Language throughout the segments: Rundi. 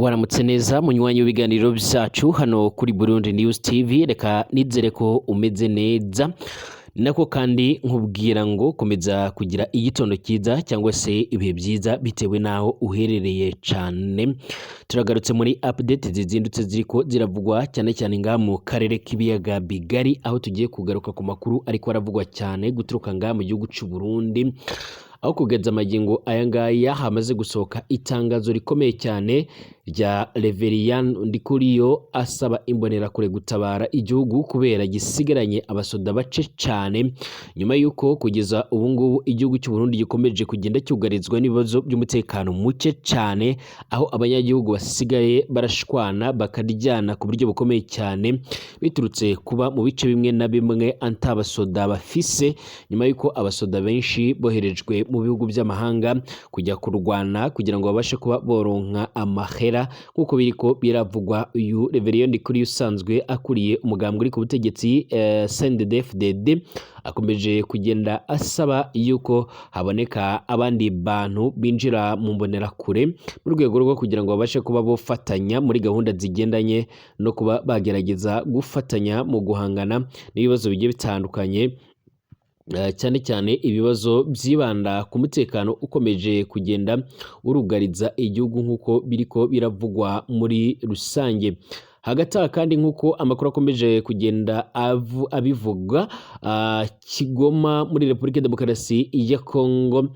Waramutse neza munywanyi w'ibiganiro vyacu hano kuri Burundi News TV. Reka nizere ko umeze neza, nako kandi nkubwira ngo komeza kugira igitondo cyiza cyangwa se ibihe byiza bitewe n'aho uherereye cane. Turagarutse muri update zizindutse ziriko ziravugwa cyane cyane ngaha mu karere k'ibiyaga bigari, aho tugiye kugaruka ku makuru ariko aravugwa cyane guturuka ngaha mu gihugu c'u Burundi, aho kugeza amagingo aya ngaya hamaze gusohoka itangazo rikomeye cyane rya Reverien Ndikuriyo asaba imbonerakure gutabara igihugu kubera gisigaranye abasoda bace cyane, nyuma y'uko kugeza ubu ngubu igihugu cy'u Burundi gikomeje kugenda cyugarizwa n'ibibazo by'umutekano muke cyane, aho abanyagihugu basigaye barashwana bakaryana ku buryo bukomeye cyane, biturutse kuba mu bice bimwe na bimwe ata basoda bafise, nyuma y'uko abasoda benshi boherejwe mu bihugu by'amahanga kujya kurwana kugira ngo babashe kuba boronka amahera, nk'uko biriko biravugwa. Uyu Reverien Ndikuriyo usanzwe akuriye umugambwe uri ku butegetsi CNDD-FDD akomeje kugenda asaba yuko haboneka abandi bantu binjira mu mbonerakure mu rwego rwo kugira ngo babashe kuba bofatanya muri gahunda zigendanye no kuba bagerageza gufatanya mu guhangana n'ibibazo bigiye bitandukanye, cyane cyane ibibazo byibanda ku mutekano ukomeje kugenda urugariza igihugu, nk'uko biriko biravugwa muri rusange. Hagati aha kandi, nk'uko amakuru akomeje kugenda abivuga, Kigoma muri Repubulika Demokarasi ya Kongo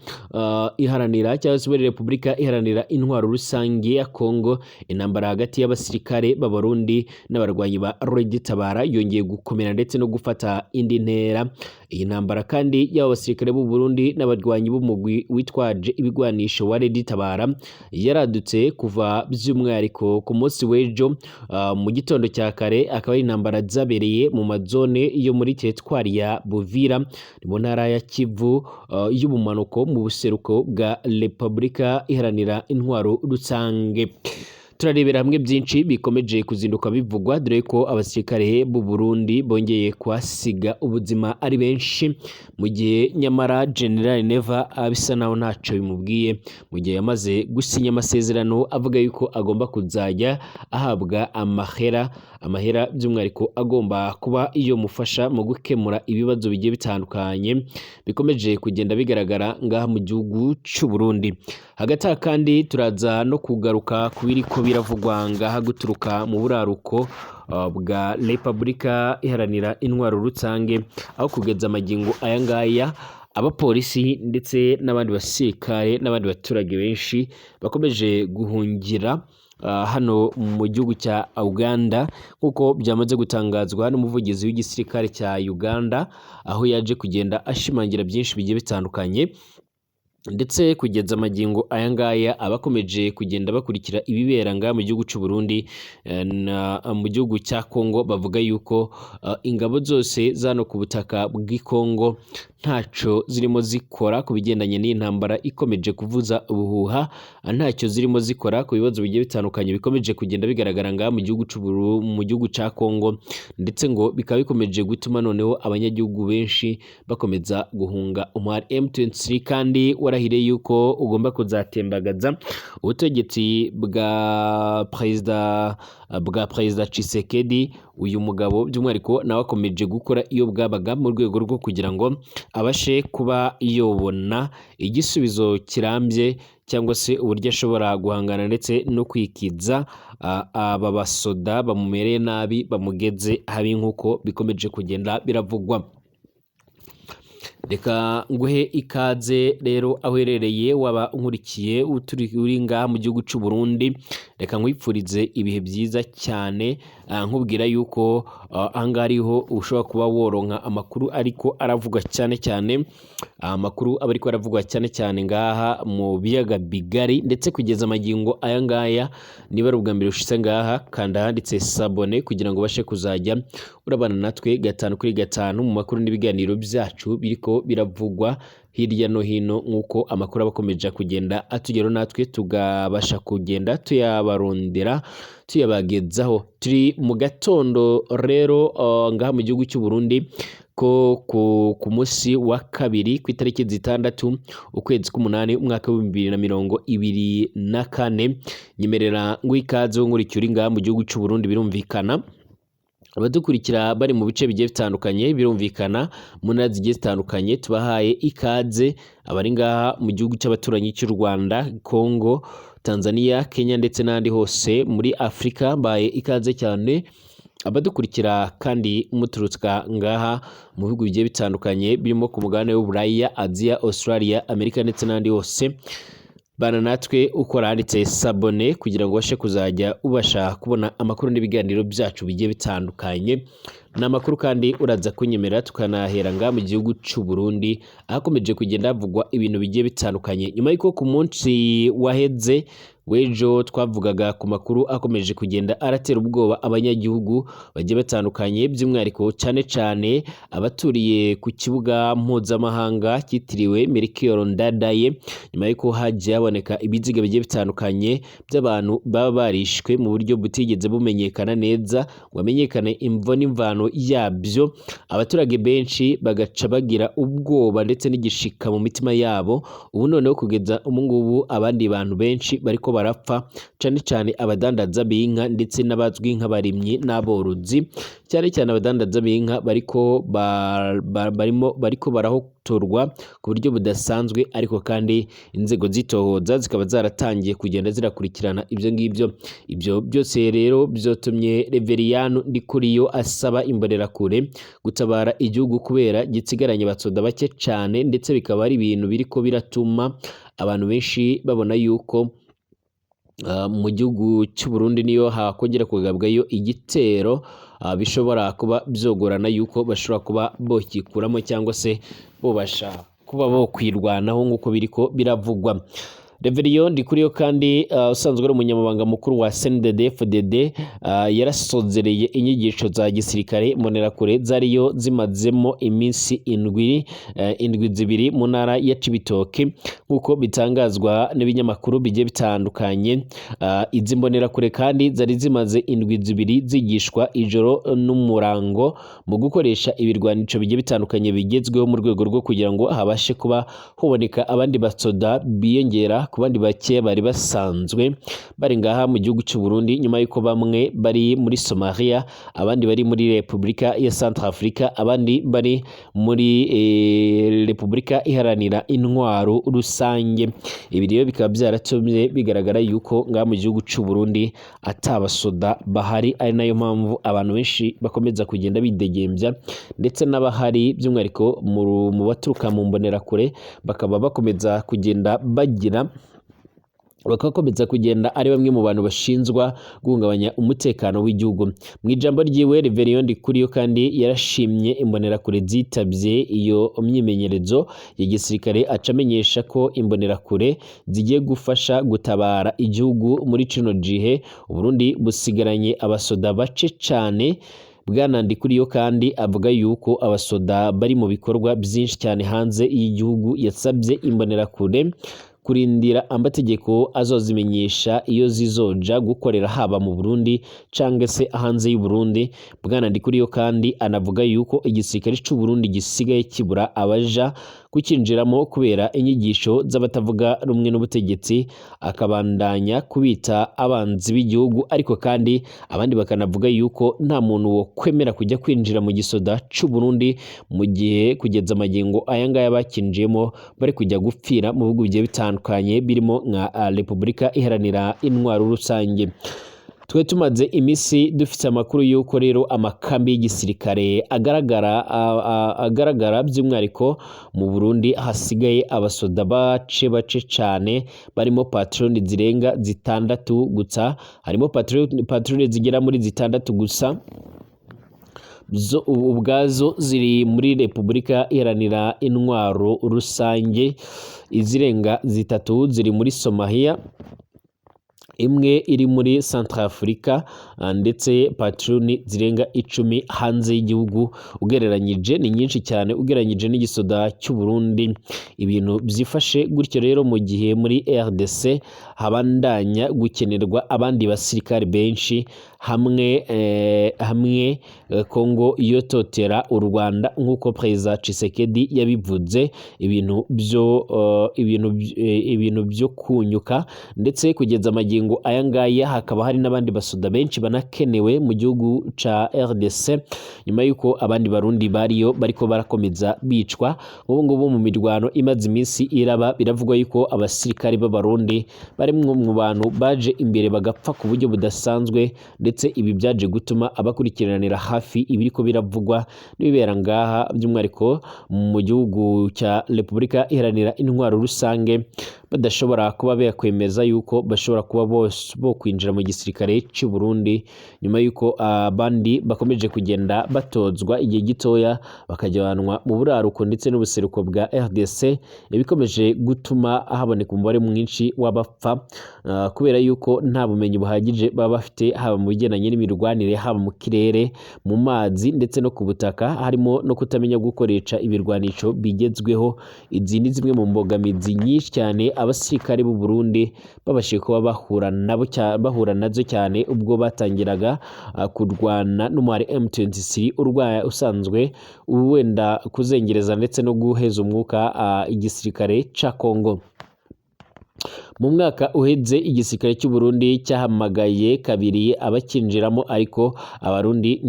iharanira, cyangwa se muri Repubulika Iharanira Intwaro Rusange ya Kongo, intambara hagati y'abasirikare b'Abarundi n'abarwanyi ba Red Tabara yongeye gukomera ndetse no gufata indi ntera. Iyi ntambara kandi y'aba basirikare b'u Burundi n'abarwanyi b'umugwi witwaje ibigwanisho wa Red Tabara yaradutse kuva by'umwihariko ku munsi w'ejo mu gitondo cya kare, akaba ari intambara zabereye mu mazone yo muri teritwari ya Buvira, ni mu ntara ya Kivu y'ubumanuko mu buseruko bwa Repubulika Iharanira Intwaro Rusange. Turarebera hamwe byinshi bikomeje kuzinduka bivugwa, dore ko abasirikare b'u Burundi bongeye kuhasiga ubuzima ari benshi, mu gihe nyamara General Neva bisa naho ntaco bimubwiye, mu gihe yamaze gusinya amasezerano avuga yuko agomba kuzajya ahabwa amahera by'umwihariko agomba kuba yomufasha mu gukemura ibibazo bigiye bitandukanye bikomeje kugenda bigaragara ngaha mu gihugu c'u Burundi. Hagati aha kandi turaza no kugaruka ku biriko biravugwa ngaha guturuka mu buraruko bwa Repubulika Iharanira Intwaro Rusange, aho kugeza amagingo aya ngaya abapolisi ndetse n'abandi basirikare n'abandi baturage benshi bakomeje guhungira hano mu gihugu cya Uganda, nk'uko byamaze gutangazwa n'umuvugizi w'igisirikare cya Uganda, aho yaje kugenda ashimangira byinshi bigiye bitandukanye. Ndetse kugeza amagingo aya ngaya abakomeje kugenda bakurikira ibibera ngaha mu gihugu c'u Burundi na mu gihugu cya Kongo bavuga yuko ingabo zose zano ku butaka bw'i Kongo ntaco zirimo zikora ku bigendanye n'intambara ikomeje kuvuza ubuhuha, ntacyo zirimo zikora ku bibazo bigiye bitandukanye bikomeje kugenda bigaragara ngaha mu gihugu c'u mu gihugu ca Kongo, ndetse ngo bikaba bikomeje gutuma noneho abanyagihugu benshi bakomeza guhunga umwari M23, kandi warahiriye yuko ugomba kuzatembagaza ubutegetsi bwa perezida Tshisekedi. Uyu mugabo by'umwihariko nawe akomeje gukora iyo bwabaga mu rwego rwo kugira ngo abashe kuba yobona igisubizo kirambye cyangwa se uburyo ashobora guhangana ndetse no kwikiza aba basoda bamumereye nabi, bamugeze habi, nk'uko bikomeje kugenda biravugwa. Reka nguhe ikaze rero aho uherereye, waba unkurikiye uri ngaha mu gihugu c'u Burundi, reka nkwipfurize ibihe byiza cyane, nkubwira yuko ahangaha ariho ushobora kuba woronka amakuru ariko aravugwa cyane cyane, amakuru aba ariko aravugwa cyane cyane ngaha mu biyaga bigari. Ndetse kugeza amagingo aya ngaya, niba ari ubwa mbere ushitse ngaha, kanda ahanditse s'abonner kugira ngo ubashe kuzajya urabana natwe gatanu kuri gatanu mu makuru n'ibiganiro byacu biriko biravugwa hirya no hino, nk'uko amakuru aba akomeje kugenda atugeraho natwe tugabasha kugenda tuyabarondera tuyabagezaho. Turi mu gatondo rero ngaha mu gihugu cy'u Burundi. ko ku munsi wa kabiri ku itariki 6 ukwezi k'umunani umwaka w'2024. Nyemerera ngo ikaze nkurikira uri ngaha mu gihugu c'u Burundi. Birumvikana abadukurikira bari mu bice bigiye bitandukanye, birumvikana mu ntara zigiye zitandukanye, tubahaye ikaze. Abari ngaha mu gihugu cy'abaturanyi cy'u Rwanda, Congo, Tanzania, Kenya ndetse n'ahandi hose muri Afurika, mbaye ikaze cyane. Abadukurikira kandi muturuka ngaha mu bihugu bigiye bitandukanye birimo ku mugabane w'Uburaya, Aziya, Australia, Amerika ndetse n'ahandi hose, bana natwe ukora handitse s'abonner kugira ngo ubashe kuzajya ubasha kubona amakuru n'ibiganiro byacu bigiye bitandukanye. Ni amakuru kandi uraza kunyemera tukanahera ngaha mu gihugu cy'u Burundi, ahakomeje kugenda havugwa ibintu bigiye bitandukanye nyuma y'uko ku munsi waheze w'ejo twavugaga ku makuru akomeje kugenda aratera ubwoba abanyagihugu bagiye batandukanye, by'umwihariko cyane cyane abaturiye ku kibuga mpuzamahanga cyitiriwe Melchior Ndadaye, nyuma y'uko hagiye haboneka ibiziga bigiye bitandukanye by'abantu baba barishwe mu buryo butigeze bumenyekana neza ngo hamenyekane imvo n'imvano yabyo. Abaturage benshi bagaca bagira ubwoba ndetse n'igishika mu mitima yabo. Ubu noneho kugeza ubu ngubu abandi bantu benshi bariko barapfa, cyane cyane abadandaza b'inka ndetse n'abazwi nk'abarimyi n'aborozi. Cyane cyane abadandaza b'inka bariko barimo bariko barahotorwa ku buryo budasanzwe, ariko kandi inzego z'itohoza zikaba zaratangiye kugenda zirakurikirana ibyo ngibyo. Ibyo byose rero byotumye Reveriyano Ndikuriyo asaba imbonerakure gutabara igihugu kubera gisigaranye abasoda bake cyane, ndetse bikaba ari ibintu biriko biratuma abantu benshi babona yuko mu gihugu cy'u Burundi niyo hakongera kugabwayo igitero, bishobora kuba byogorana yuko bashobora kuba bokikuramo cyangwa se bobasha kuba bokwirwanaho nk'uko biriko biravugwa. Reveriyo Ndikuriyo kandi usanzwe ari umunyamabanga mukuru wa CNDD-FDD, yarasozereye inyigisho za gisirikare mbonerakure zariyo zimazemo iminsi indwi, indwi 2 mu ntara ya Cibitoke, nk'uko bitangazwa n'ibinyamakuru bigiye bitandukanye. Izi mbonerakure kandi zari zimaze indwi 2 zigishwa ijoro n'umurango mu gukoresha ibirwanisho bigiye bitandukanye bigezweho, mu rwego rwo kugira ngo habashe kuba huboneka abandi basoda biyongera ku bandi bake bari basanzwe bari ngaha mu gihugu cy'u Burundi, nyuma y'uko bamwe bari muri Somalia, abandi bari muri Repubulika ya Centrafrica, abandi bari muri Repubulika Iharanira Intwaro Rusange. Ibi rero bikaba byaratumye bigaragara yuko ngaha mu gihugu cy'u Burundi atabasoda bahari, ari nayo mpamvu abantu benshi bakomeza kugenda bidegembya, ndetse n'abahari by'umwihariko mu baturuka mu mbonerakure bakaba bakomeza kugenda bagira bakakomeza kugenda ari bamwe mu bantu bashinzwa guhungabanya umutekano w'igihugu. Mu ijambo ryiwe, Reveriyo Ndikuriyo kandi yarashimye imbonerakure zitabye iyo myimenyerezo ya gisirikare, aca amenyesha ko imbonerakure zigiye gufasha gutabara igihugu muri kino gihe Uburundi busigaranye abasoda bace cane. Bwana Ndikuriyo kandi avuga yuko abasoda bari mu bikorwa byinshi cyane hanze y'igihugu. Yasabye imbonerakure kurindira amategeko azozimenyesha iyo zizoja gukorera, haba mu Burundi canke se hanze y'u Burundi. Bwana Ndikuriyo kandi anavuga yuko igisirikare c'u Burundi gisigaye kibura abaja kukinjiramo kubera inyigisho z'abatavuga rumwe n'ubutegetsi, akabandanya kubita abanzi b'igihugu. Ariko kandi abandi bakanavuga yuko nta muntu wo kwemera kujya kwinjira mu gisoda c'u Burundi mu gihe kugeza amagingo aya ngaya bakinjiyemo bari kujya gupfira mu bihugu bigiye bitandukanye birimo nka Repubulika Iharanira Intwaro Rusange. Twe tumaze iminsi dufite amakuru y'uko rero amakambi y'igisirikare agaragara by'umwihariko mu Burundi hasigaye abasoda bace bace cyane, barimo patroni zirenga 6 gusa, harimo patroni zigera muri 6 gusa zo ubwazo ziri muri Repubulika Iharanira Intwaro Rusange, izirenga 3 ziri muri Somalia, imwe iri muri Centrafrica, ndetse patroni zirenga 10 hanze y'igihugu. Ugereranyije ni nyinshi cyane ugereranyije n'igisoda cy'u Burundi. Ibintu byifashe gutyo rero mu gihe muri RDC Habandanya gukenerwa abandi basirikare benshi hamwe Kongo yototera u Rwanda nk'uko Perezida Tshisekedi yabivuze, ibintu byo kunyuka. Ndetse kugeza amagingo aya ngaya hakaba hari n'abandi basoda benshi banakenewe mu gihugu ca RDC, nyuma y'uko abandi Barundi bariyo bariko barakomeza bicwa. Ubu ngubu mu mirwano imaze iminsi iraba, biravugwa yuko abasirikari b'Abarundi barimwo mu bantu baje imbere bagapfa ku buryo budasanzwe. Ndetse ibi byaje gutuma abakurikiranira hafi ibiriko biravugwa n'ibibera ngaha, by'umwihariko mu gihugu cya Repubulika Iharanira Intwaro Rusange, badashobora kuba bakwemeza yuko bashobora kuba bose bo kwinjira mu gisirikare cy'u Burundi, nyuma yuko abandi bakomeje kugenda batozwa igihe gitoya bakajyanwa mu buraruko ndetse n'ubuseruko bwa RDC, ibikomeje gutuma haboneka umubare mwinshi w'abapfa, kubera yuko nta bumenyi buhagije baba bafite, haba mu bigendanye n'imirwanire, haba mu kirere, mu mazi ndetse no ku butaka, harimo no kutamenya gukoresha ibirwanisho bigezweho. Izi ni zimwe mu mbogamizi nyinshi cyane abasirikare b'u Burundi babashije kuba bahura nazo cyane ubwo batangiraga kurwana n'umwari M23 urwaye usanzwe wenda kuzengereza ndetse no guheza umwuka igisirikare ca Congo. Mu mwaka uheze igisirikare cy'u Burundi cyahamagaye kabiri abakinjiramo, ariko Abarundi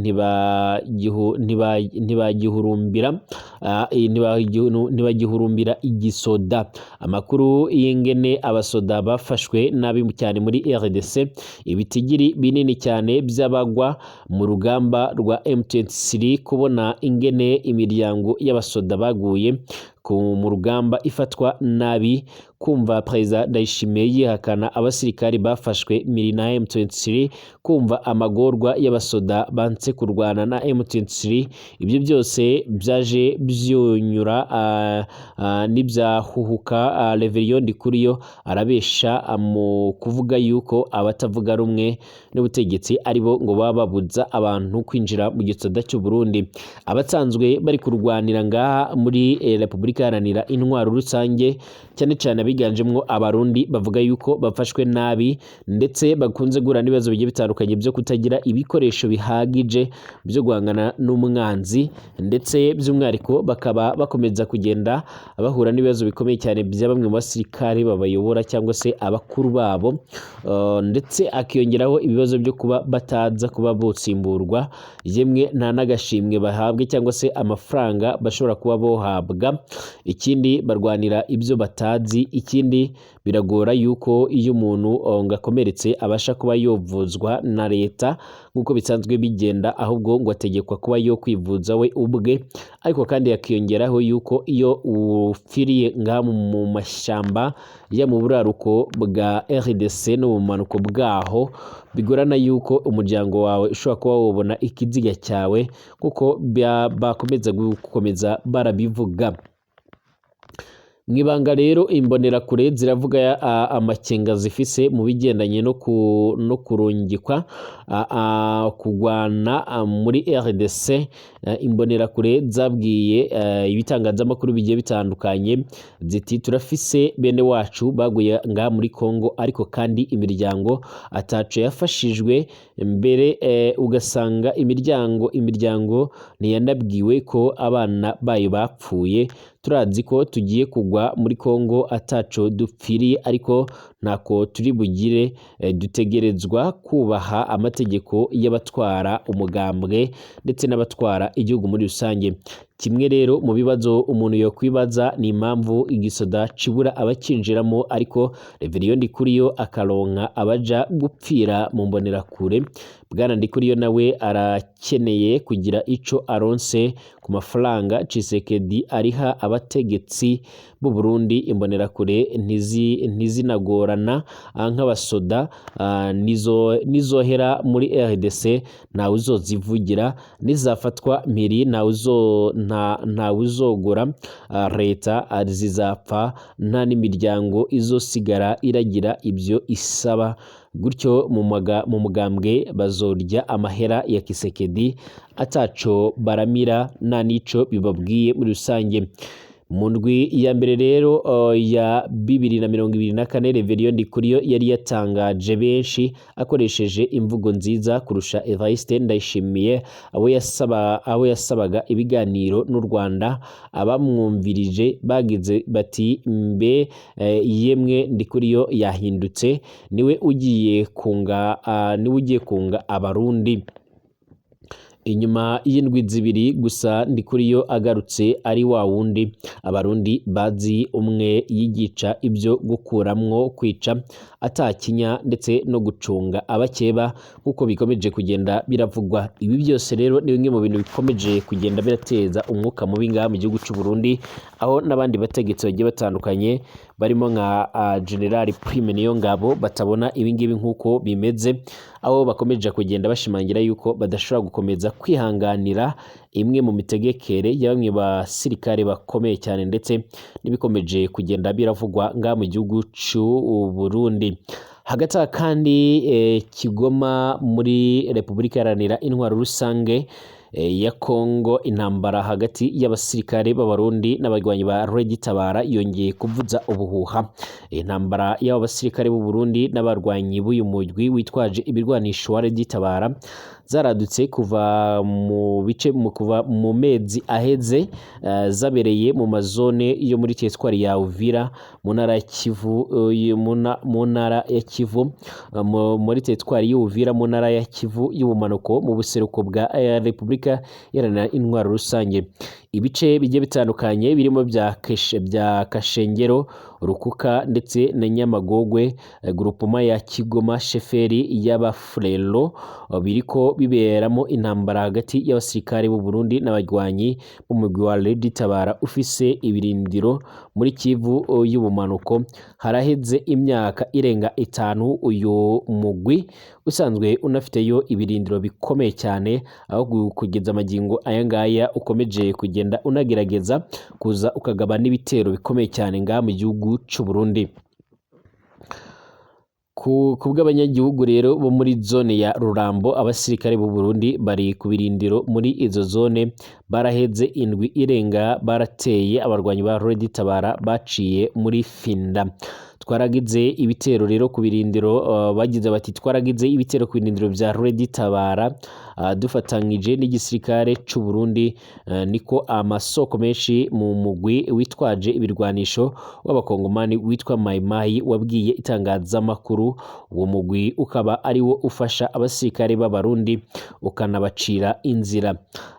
ntibagihurumbira igisoda. Amakuru y'ingene abasoda bafashwe nabi cyane muri RDC, ibitigiri binini cyane by'abagwa mu rugamba rwa M23, kubona ingene imiryango y'abasoda baguye mu rugamba ifatwa nabi, kumva Perezida Ndayishimiye yihakana abasirikari bafashwe miri na M23, kumva amagorwa y'abasoda banse kurwana na M23, ibyo byose byaje byunyura n'ibyahuhuka. Reverien Ndikuriyo arabesha mu kuvuga yuko abatavuga rumwe n'ubutegetsi aribo ngo baba babuza abantu kwinjira mu gisoda cy'u Burundi. Abasanzwe bari kurwanira ngaha muri Repubulika Iharanira Intwaro Rusange, cyane cyane abiganjemwo Abarundi, bavuga yuko bafashwe nabi ndetse bakunze guhura n'ibibazo bigiye bitandukanye byo kutagira ibikoresho bihagije byo guhangana n'umwanzi, ndetse by'umwihariko bakaba bakomeza kugenda bahura n'ibibazo bikomeye cyane bya bamwe mu basirikare babayobora cyangwa se abakuru babo, ndetse akiyongeraho ibibazo byo kuba bataza kuba botsimburwa, yemwe nta n'agashimwe bahabwe cyangwa se amafaranga bashobora kuba bohabwa. Ikindi, barwanira ibyo batazi. Ikindi, biragora yuko iyo umuntu ngo akomeretse abasha kuba yovuzwa na leta nk'uko bisanzwe bigenda, ahubwo ngo ategekwa kuba yo kwivuza we ubwe. Ariko kandi hakiyongeraho yuko iyo upfiriye ngaha mu mashyamba ya mu buraruko bwa RDC no mu bumanuko bwaho, bigorana yuko umuryango wawe ushobora kuba wabona ikiziga cyawe, kuko bakomeza gukomeza barabivuga. Mu ibanga rero, imbonerakure ziravuga amakenga zifise mu bigendanye no kurungikwa kugwana muri RDC. Imbonerakure zabwiye ibitangazamakuru bigiye bitandukanye ziti: "Turafise bene wacu baguye ngaha muri Congo, ariko kandi imiryango ataco yafashijwe mbere, ugasanga imiryango ntiyanabwiwe ko abana bayo bapfuye. Turazi ko tugiye kugwa muri Congo ataco dupfiriye, ariko ntako turi bugire, dutegerezwa kubaha amategeko y'abatwara umugambwe ndetse n'abatwara igihugu muri rusange." Kimwe rero mu bibazo umuntu yokwibaza ni impamvu igisoda cibura abakinjiramo, ariko Reverien Ndikuriyo akaronka abaja gupfira mu mbonerakure. Bwana Ndikuriyo nawe arakeneye kugira ico aronse ku mafaranga Tshisekedi ariha abategetsi b'u Burundi. Imbonerakure ntizinagorana nk'abasoda, nizohera muri RDC ntawe uzozivugira, nizafatwa mpiri ntawe uzogura leta, zizapfa nta n'imiryango izosigara iragira ibyo isaba. Gutyo mu mugambwe bazorya amahera ya Kisekedi ataco baramira, nta n'ico bibabwiye muri rusange. Mu ndwi ya mbere rero ya 2024, Reverien Ndikuriyo yari yatangaje benshi akoresheje imvugo nziza kurusha Evariste Ndayishimiye, abo yasabaga ibiganiro n'u Rwanda. Abamwumvirije bagize bati: "Mbe yemwe, Ndikuriyo yahindutse, niwe ugiye kunga Abarundi." Inyuma y'indwi 2 gusa, Ndikuriyo agarutse ari wa wundi Abarundi bazi, umwe yigica ibyo gukuramwo, kwica atakinya ndetse no gucunga abakeba, nk'uko bikomeje kugenda biravugwa. Ibi byose rero ni bimwe mu bintu bikomeje kugenda birateza umwuka mubi ngaha mu gihugu cy'u Burundi, aho n'abandi bategetsi bagiye batandukanye barimo nka General Prime Niyongabo batabona ibingibi nk'uko bimeze, aho bakomeje kugenda bashimangira yuko badashobora gukomeza kwihanganira imwe mu mitegekere ya bamwe basirikare bakomeye cyane, ndetse n'ibikomeje kugenda biravugwa ngaha mu gihugu cy'u Burundi. Hagati aha kandi, Kigoma muri Repubulika Iharanira Intwaro Rusange ya Kongo, intambara hagati y'abasirikare b'Abarundi n'abarwanyi ba Red Tabara yongeye kuvuza ubuhuha. Intambara y'aba basirikare b'u Burundi n'abarwanyi b'uyu mugwi witwaje ibirwanisho wa Red Tabara zaradutse kuva mu bice mu kuva mu mezi aheze, zabereye mu mazone yo muri teritwari ya Uvira mu ntara ya Kivu, mu ntara ya Kivu, muri teritwari y'Uvira mu ntara ya Kivu y'ubumanuko, mu buseruko bwa Repubulika Iharanira Intwaro Rusange. Ibice bigiye bitandukanye birimo bya Kashengero, Rukuka ndetse na Nyamagogwe, groupement ya Kigoma, chefferie y'Abafurero, biriko biberamo intambara hagati y'abasirikare b'u Burundi n'abarwanyi b'umugwi wa Red Tabara ufise ibirindiro muri Kivu y'ubumanuko. Haraheze imyaka irenga 5 uyu mugwi usanzwe unafiteyo ibirindiro bikomeye cyane, aho kugeza amagingo aya ngaya ukomeje kugenda unagerageza kuza ukagaba n'ibitero bikomeye cyane ngaha mu gihugu cy'u Burundi. Ku bw'abanyagihugu rero bo muri zone ya Rurambo, abasirikare b'u Burundi bari ku birindiro muri izo zone baraheze indwi irenga barateye abarwanyi ba Red Tabara baciye muri Finda. Twaragize ibitero rero ku birindiro, bagize bati: "Twaragize ibitero ku birindiro bya Red Tabara dufatanyije n'igisirikare c'u Burundi." Niko amasoko menshi mu mugwi witwaje ibirwanisho w'abakongomani witwa Mai Mai wabwiye itangazamakuru. Uwo mugwi ukaba ari wo ufasha abasirikare b'Abarundi ukanabacira inzira,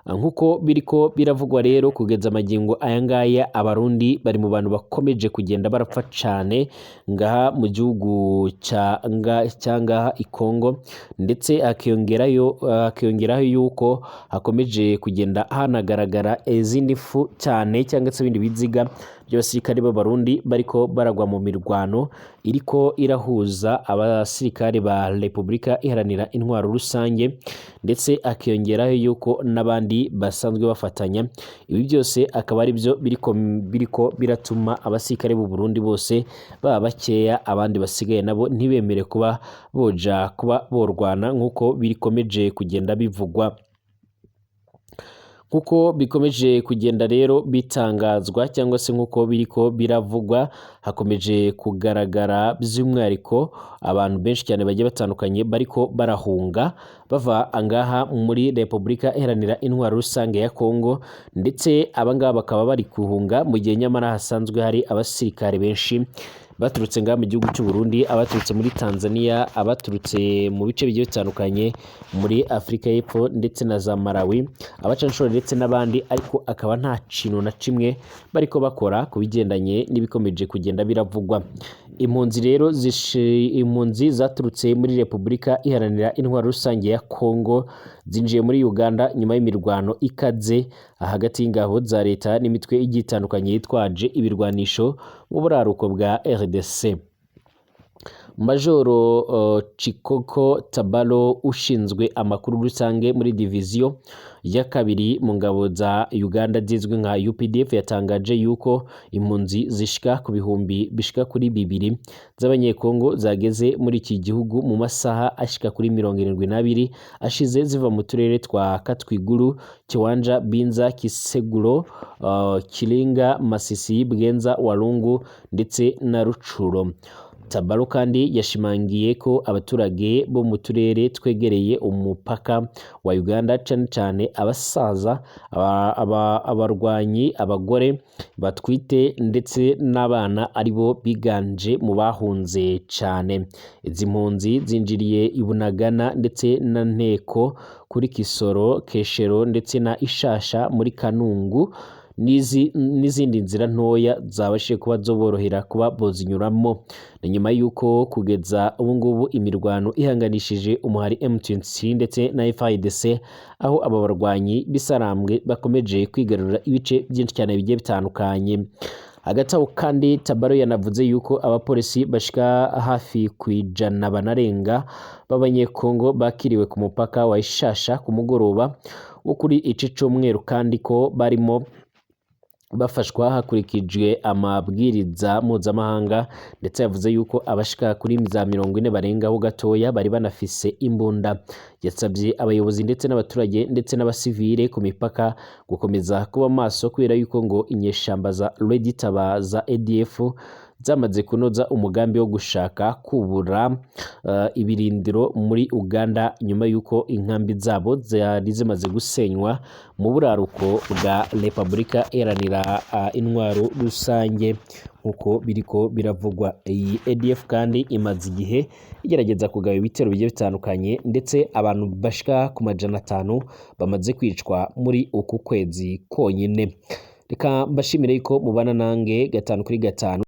nkuko biriko biravugwa. Rero kugeza amagingo aya ngaya, Abarundi bari mu bantu bakomeje kugenda barapfa cane ngaha mu gihugu cya ngaha i Kongo, ndetse hakiyongeraho yuko hakomeje kugenda hanagaragara izindi fu cyane cyangwa se ibindi biziga by'abasirikare b'Abarundi bariko baragwa mu mirwano iriko irahuza abasirikare ba Repubulika Iharanira Intwaro Rusange, ndetse akiyongeraho yuko n'abandi basanzwe bafatanya. Ibi byose akaba ari byo biriko biratuma abasirikare b'u Burundi bose baba bakeya, abandi basigaye nabo ntibemere kuba boja kuba borwana, nk'uko bikomeje kugenda bivugwa. Nkuko bikomeje kugenda rero bitangazwa cyangwa se nkuko biriko biravugwa, hakomeje kugaragara by'umwihariko abantu benshi cyane bagiye batandukanye bariko barahunga bava angaha muri Repubulika Iharanira Intwaro Rusange ya Kongo, ndetse abangaba bakaba bari guhunga mu gihe nyamara hasanzwe hari abasirikare benshi baturutse ngaha mu gihugu cy'u Burundi, abaturutse muri Tanzania, abaturutse mu bice bigiye bitandukanye muri Afurika y'Epfo ndetse na za Malawi, abacanshuro ndetse n'abandi, ariko akaba nta kintu na kimwe bariko bakora ku bigendanye n'ibikomeje kugenda biravugwa. Impunzi rero impunzi zaturutse muri Repubulika Iharanira Intwaro Rusange ya Kongo zinjiye muri Uganda nyuma y'imirwano ikaze hagati y'ingabo za leta n'imitwe igiye itandukanye yitwaje ibirwanisho mu buraruko bwa RDC. Majoro Chikoko Tabalo, ushinzwe amakuru rusange muri diviziyo ya kabiri mu ngabo za Uganda zizwi nka UPDF, yatangaje yuko impunzi zishika ku bihumbi bishika kuri 2 z'Abanyekongo zageze muri iki gihugu mu masaha ashika kuri 72 ashize, ziva mu turere twa Katwiguru, Kiwanja, Binza, Kiseguro, Kiringa, Masisi, Bwenza, Walungu ndetse na Rucuro. Tabaro kandi yashimangiye ko abaturage bo mu turere twegereye umupaka wa Uganda, cane cane abasaza, abarwanyi, abagore batwite ndetse n'abana, aribo biganje mu bahunze cane. Izi mpunzi zinjiriye i Bunagana ndetse na Nteko kuri Kisoro, Keshero ndetse na Ishasha muri Kanungu n'izindi nzira ntoya zabashije kuba zoborohera kuba bozinyuramo. Ni nyuma y'uko kugeza ubu ngubu imirwano ihanganishije umuhari M23 ndetse na FARDC, aho aba barwanyi bisarambwe bakomeje kwigarurira ibice byinshi cyane bigiye bitandukanye. Hagati aho kandi, Tabaro yanavuze yuko abapolisi bashika hafi ku 100 banarenga b'Abanyekongo bakiriwe ku mupaka wa Ishasha ku mugoroba wo kuri ici cumweru, kandi ko barimo bafashwa hakurikijwe amabwiriza mpuzamahanga. Ndetse yavuze yuko abashika kuri za 40 barengaho gatoya bari banafise imbunda. Yasabye abayobozi ndetse n'abaturage ndetse n'abasivile ku mipaka gukomeza kuba maso, kubera yuko ngo inyeshamba za Red Tabara za ADF zamaze kunoza umugambi wo gushaka kubura ibirindiro muri Uganda, nyuma y'uko inkambi zabo zari zimaze gusenywa mu buraruko bwa Repubulika Iharanira Intwaro Rusange, nk'uko biriko biravugwa. Iyi ADF kandi imaze igihe igerageza kugaba ibitero bigiye bitandukanye, ndetse abantu bashika ku 500 bamaze kwicwa muri uku kwezi konyine. Reka mbashimire yuko mubana nange gatanu kuri gatanu.